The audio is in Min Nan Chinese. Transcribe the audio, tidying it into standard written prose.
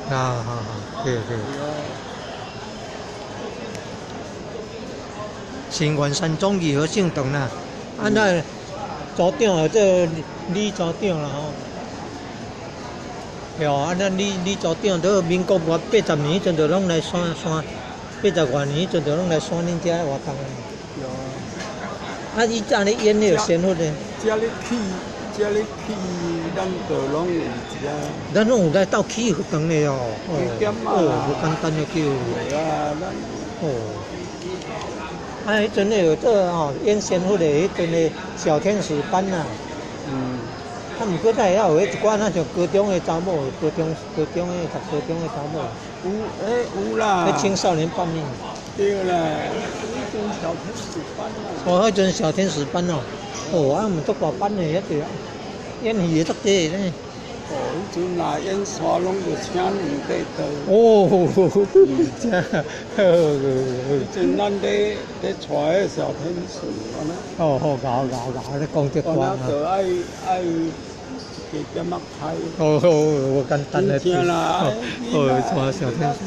啊啊啊，對對。新元山莊義和聖堂啦，啊那組長這個李組長啦吼。對啊，咱李李組長都民國外80年彼陣就攏來山山，80外年彼陣就攏來山恁遮活動。對啊。啊，伊按呢演彼個仙佛呢？遮咧起，遮咧起，咱就攏有一個。咱攏有來鬥起佛堂的哦。哦，無簡單的叫。對啊，咱。哦。啊，彼陣咧有做吼演仙佛的，彼陣的小天使班啊。啊，毋過才會曉有彼一寡，若像高中的查某，高中高中的讀高中的查某。有，欸有啦。彼青少年班呢？對啦，彼陣小天使班啊。哦，彼陣小天使班哦，哦，啊，毋足大班的遐對啊，演戲的足濟呢。哦，彼陣若演山攏著請兩塊桌。哦，這好。彼陣咱咧咧帶彼小天使，按呢。哦，好，𠢕𠢕𠢕，你講得大。按呢就愛愛加點仔開。哦，好，無簡單的。真正啦，哦，帶小天使。